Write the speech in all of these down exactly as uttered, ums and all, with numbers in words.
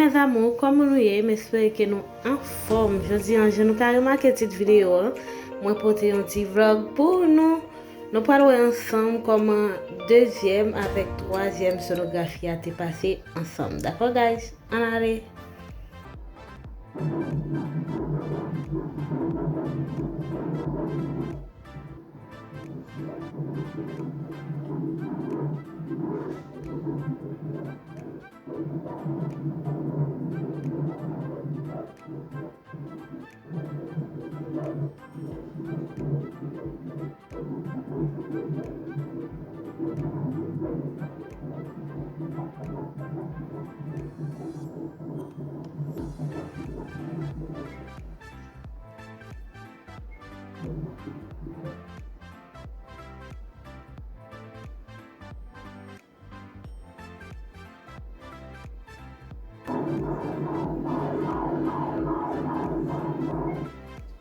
Mes amours, kòman nou ye? M espere ke nou anfòm. Jodi an, jan nou ka remake tit videyo an, mwen pote yon ti vlog pou nou. Nou pral wè ansanm kòman dezyèm avèk twazyèm sonografi a te pase ansanm. Dakò, guys? Ann ale!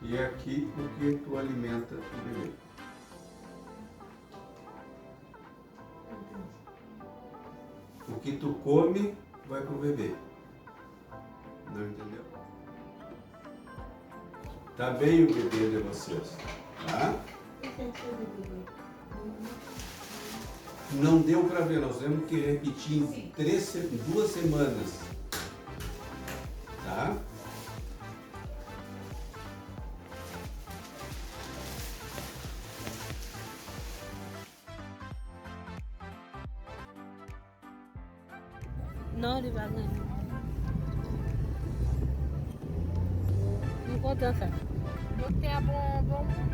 E aqui o que tu alimenta o bebê. O que tu come vai pro bebê. Não entendeu? Tá bem o bebê de vocês, tá? Não deu pra ver, nós temos que repetir em três se- duas semanas, tá? Non, li pa gen. M kontan sa. Doktè a bon, bon moun.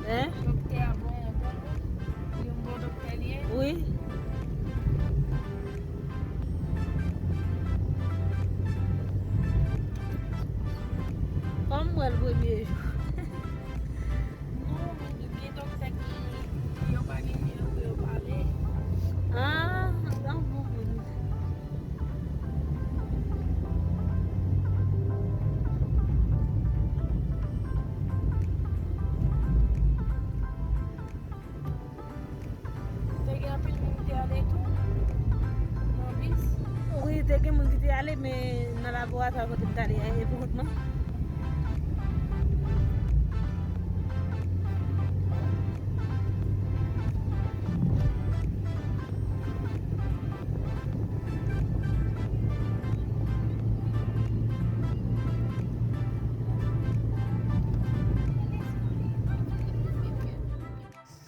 Hein? Doktè a bon, bon moun. Li yon bon doktè li ye. Wi. Kòm m wè l premye jou. Non, men gen doktè ki yo pa gen miyo pou yo pale. Ah, sa bon moun. Te gen anpil moun ki te ale tou nan bis. Wi, te gen moun ki te ale, men nan laboratwa kote m t ale a, e pou kont mwen.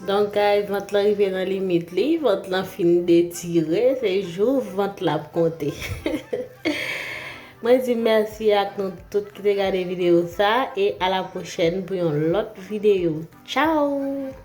Donk, guys, vant lan rive nan limit li, vant lan fin detire, se jou vant la ap konte. Mwen di mèsi ak nou tout ki te gade videyo sa, e a la pwochèn pou yon lòt videyo. Tchao!